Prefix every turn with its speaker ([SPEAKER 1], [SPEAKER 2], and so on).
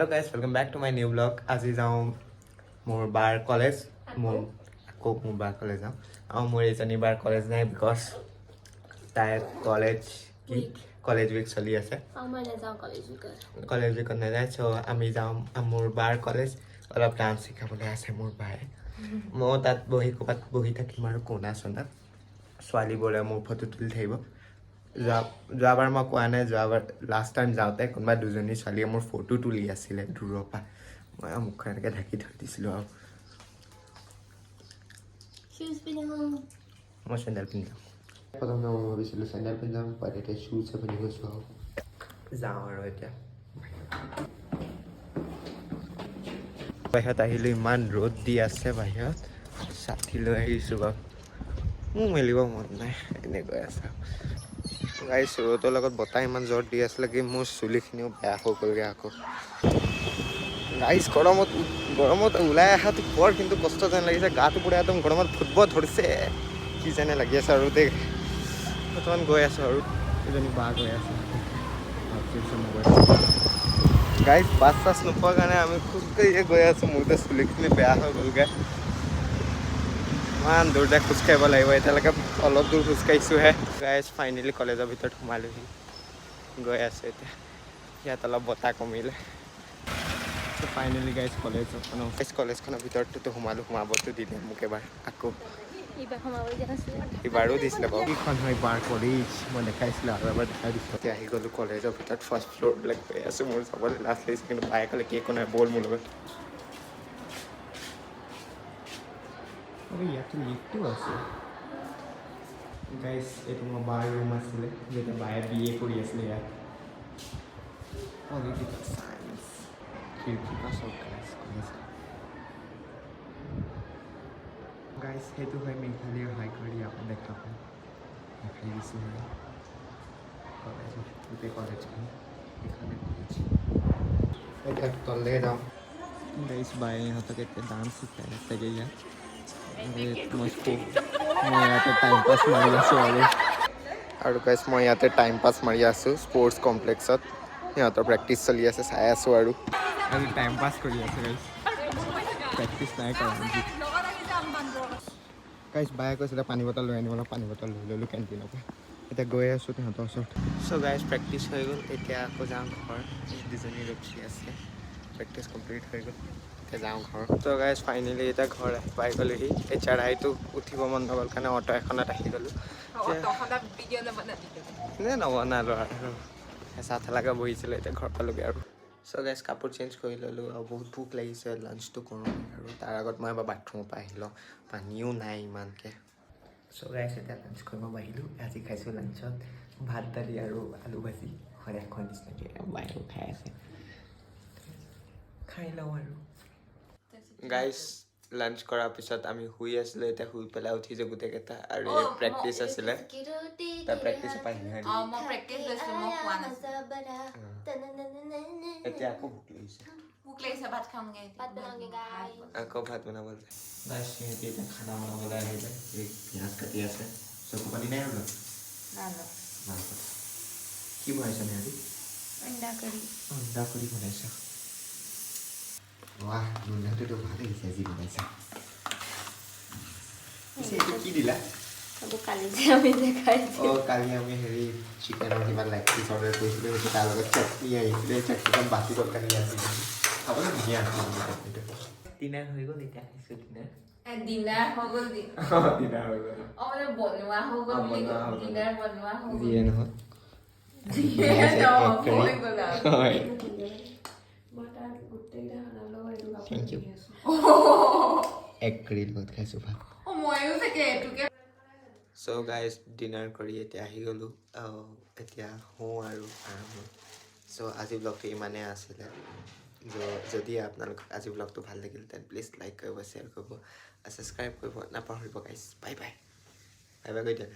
[SPEAKER 1] Hello guys, welcome back to my new vlog. আজি যাওঁ মোৰ বাৰ কলেজ। মোৰ আকৌ মোৰ বাৰ কলেজ যাওঁ আৰু মোৰ এইজনী বাৰ কলেজ নাই, because তাইৰ কলেজ কি কলেজ উইক চলি আছে।
[SPEAKER 2] মই নাযাওঁ কলেজ উইকত।
[SPEAKER 1] কলেজ উইকত নাযায়। চ' আমি যাওঁ মোৰ বাৰ কলেজ, অলপ ডান্স শিকাবলৈ আছে মোৰ বায়ে। ময়ো তাত বহি ক'ৰবাত বহি থাকিম আৰু কোণা চোনাত ছোৱালীবোৰে মোৰ ফটো তুলি থাকিব। যোৱাবাৰ মই কোৱা নাই, যোৱাবাৰ লাষ্ট টাইম যাওঁতে কোনোবা দুজনী ছোৱালীয়ে মোৰ ফটো তুলি আছিলে দূৰৰ পৰা। মই আৰু মুখখন এনেকৈ ঢাকি থৈ দিছিলোঁ আৰু।
[SPEAKER 2] শ্বুজ পিন্ধি।
[SPEAKER 1] মই চেণ্ডেল পিন্ধি যাম। প্ৰথমে মই ভাবিছিলোঁ চেণ্ডেল পিন্ধি যাম, বাট এতিয়া শ্বুজে পিন্ধি গৈছোঁ আৰু যাওঁ আৰু। এতিয়া বাহিৰত আহিলোঁ, ইমান ৰ'দ দি আছে বাহিৰত। ছাতি লৈ আহিছোঁ বাৰু, মোৰ মেলিব মন নাই, এনেকৈ আছে। গাইছ, ৰ'দৰ লগত বতাহ ইমান জোৰ দি আছিলে কি মোৰ চুলিখিনিও বেয়া হৈ গ'লগৈ আকৌ। গাইছ, গৰমত ওলাই অহাটো বৰ কিন্তু কষ্ট যেন লাগিছে। গাটো পুৰা একদম গৰমত ফুটব ধৰিছে কি যেনে লাগি আছে আৰু দেই। বৰ্তমান গৈ আছোঁ আৰু এজনী বা গৈ আছে। গাইছ, বাছ চাছ নোপোৱাৰ কাৰণে আমি খোজকাঢ়িয়ে গৈ আছোঁ। মোৰ এতিয়া চুলিখিনি বেয়া হৈ গ'লগৈ। ইমান দূৰ যে খোজকাঢ়িব লাগিব, এতিয়ালৈকে অলপ দূৰ খোজকাঢ়িছোঁহে। গাইছ, ফাইনেলি কলেজৰ ভিতৰত সোমালোহি, গৈ আছোঁ এতিয়া। ইয়াত অলপ বতাহ কমিলে। ফাইনেলি গাইছ, কলেজখনৰ কলেজখনৰ ভিতৰততো সোমালোঁ। সোমাবতো দিলে মোক এবাৰ আকৌ।
[SPEAKER 2] এইবাৰ সোমাব দিয়া নাছিলে।
[SPEAKER 1] ইবাৰো দিছিলে বাৰু। এইখন হয় বাৰ কলেজ, মই দেখাইছিলোঁ আৰু এবাৰ দেখাই দিছোঁ। এতিয়া আহি গ'লোঁ কলেজৰ ভিতৰত, ফাৰ্ষ্ট ফ্ল'ৰবিলাক গৈ আছোঁ। মোৰ যাবলৈ লাজ লাগিছে, কিন্তু বায়ে ক'লে কি একো নহয়, ব'ল মোৰ লগত। ইয়াতো লিফ্টো আছে। গাইছ, এইটো মোৰ বাৰ ৰুম আছিলে যেতিয়া বায়ে বি এ কৰি আছিলে ইয়াত। পলিটিকেল চায়েন্স, খিৰিকীৰ পৰা চব। গাইছ, কলেজ গাইছ, সেইটো হয় মেঘালয় হাইকোৰ্ট। ইয়াৰ পৰা দেখা পায়, দেখাই দিছোঁ আৰু কলেজ, গোটেই কলেজখন এইখনে কলেজ। এতিয়া তললৈকে যাওঁ। গাইছ, বায়ে ইহঁতক এতিয়া ডান্স শিকাই আছেগৈ ইয়াত। মই ইয়াতে টাইম পাছ মাৰি আছোঁ আৰু গাইছ, মই ইয়াতে টাইম পাছ মাৰি আছোঁ। স্পৰ্টছ কমপ্লেক্সত সিহঁতৰ প্ৰেক্টিচ চলি আছে, চাই আছোঁ আৰু আজি টাইম পাছ কৰি আছোঁ। গাইছ, প্ৰেক্টিচ নাই কৰা আজি। গাইছ, বায়ে কৈছিলে পানী বটল লৈ আনিবলৈ, পানী বটল লৈ ল'লোঁ কেণ্টিনৰ পৰা। এতিয়া গৈ আছোঁ সিহঁতৰ ওচৰত। চ' গাইছ, প্ৰেক্টিচ হৈ গ'ল, এতিয়া আকৌ যাওঁ ঘৰ। দুজনী ৰখি আছে। প্ৰেক্টিচ কমপ্লিট হৈ গ'ল, এতিয়া যাওঁ ঘৰ। ত' গাইছ, ফাইনেলি এতিয়া ঘৰ আহি পাই গ'লোহি। এতিয়া ৰাইটো উঠিব মন নগ'ল কাৰণে অ'টো এখনত আহি গ'লোঁ। নে নবনালোঁ আৰু হেঁচা ঠেলাকৈ বহিছিলোঁ। এতিয়া ঘৰ পালোগৈ আৰু। চ' গাইছ, কাপোৰ চেঞ্জ কৰি ল'লোঁ আৰু বহুত ভোক লাগিছে, লাঞ্চটো কৰোঁ আৰু তাৰ আগত মই এবাৰ বাথৰুমৰ পৰা আহি লওঁ, পানীও নাই ইমানকৈ। চ' গাইছ, এতিয়া লাঞ্চ কৰিব বাঢ়িলোঁ। আজি খাইছোঁ লাঞ্চত ভাত, দালি আৰু আলু ভাজি, সদায় খোৱা নিচিনাকৈ। বায়েও খাই আছে, খাই লওঁ আৰু। গাইছ, লাঞ্চ কৰাৰ পিছত আমি শুই আছিলোঁ। এতিয়া শুই পেলাই উঠিছোঁ গোটেইকেইটা আৰু এই প্ৰেক্টিচ আছিলে, তাৰ প্ৰেক্টিচৰ পৰা আহিলোঁ।
[SPEAKER 3] অঁ, মই প্ৰেক্টিচ লৈছিলোঁ, মই খোৱা নাছিলোঁ।
[SPEAKER 1] এতিয়া আকৌ ভোক লাগিছে।
[SPEAKER 3] ভোক লাগিছে, ভাত খামগৈ।
[SPEAKER 2] ভাত বনাওঁগে গাইছ।
[SPEAKER 1] আকৌ ভাত বনাবলৈ গাইছ, সিহঁতি এতিয়া খানা বনাবলৈ আহিলে। এই পিঁয়াজ কাটি আছে। চকু পানী নাই ওলোৱা?
[SPEAKER 3] নাই।
[SPEAKER 1] নাই। কি বনাইছ সিহঁতি?
[SPEAKER 3] আণ্ডা কাৰী।
[SPEAKER 1] আণ্ডা কৰি বনাইছ? ৱাহ, গোন্ধটোতো ভাল লাগিছে আজি বনাইছা। পিছে এইটো কি দিলা?
[SPEAKER 2] আকৌ কালি যে আমি যে খাইছিলোঁ।
[SPEAKER 1] অঁ, কালি আমি হেৰি চিকেনৰ কিবা লেগ পিচ অৰ্ডাৰ কৰিছিলোঁ, সেইটো তাৰ লগত চাটনি আহিছিলে। চাটনিখন বাচি গ'ল কাৰণে ইয়াত দিলোঁ। খাবলৈ ধুনীয়া আছিলে চাটনিটো। ডিনাৰ হৈ গ'ল, এতিয়া খাইছোঁ ডিনাৰ।
[SPEAKER 3] ডিনাৰ হৈ গ'ল।
[SPEAKER 1] ডিনাৰ হৈ গ'ল।
[SPEAKER 3] অঁ, মানে বনোৱা হৈ গ'ল
[SPEAKER 1] অঁ,
[SPEAKER 3] বুলি।
[SPEAKER 1] বনোৱা হৈ গ'ল।
[SPEAKER 3] ডিনাৰ বনোৱা হৈ গ'ল।
[SPEAKER 1] যিয়ে নহওক।
[SPEAKER 3] যিয়ে নহওক, হৈ গ'ল আৰু।
[SPEAKER 1] হয়।
[SPEAKER 4] মই তাত গোটেইকেইটা খানাৰ লগত এইটো কাপোৰ
[SPEAKER 1] Thank you.
[SPEAKER 4] পিন্ধি আছোঁ।
[SPEAKER 1] এগ কাৰীৰ লগত খাইছোঁ ভাত।
[SPEAKER 3] অঁ, ময়ো চাগে এইটোকে।
[SPEAKER 1] চ' গাইজ, ডিনাৰ কৰি এতিয়া আহি গ'লোঁ। এতিয়া শুওঁ আৰু আৰাম। চ' আজি ব্লগটো ইমানেই আছিলে। যদি আপোনালোকক আজি ব্লগটো ভাল লাগিল, then please like কৰিব, শ্বেয়াৰ কৰিব, ছাবস্ক্ৰাইব কৰিব নাপাহৰিব। Guys, bye bye, bye bye কৰি দিয়া।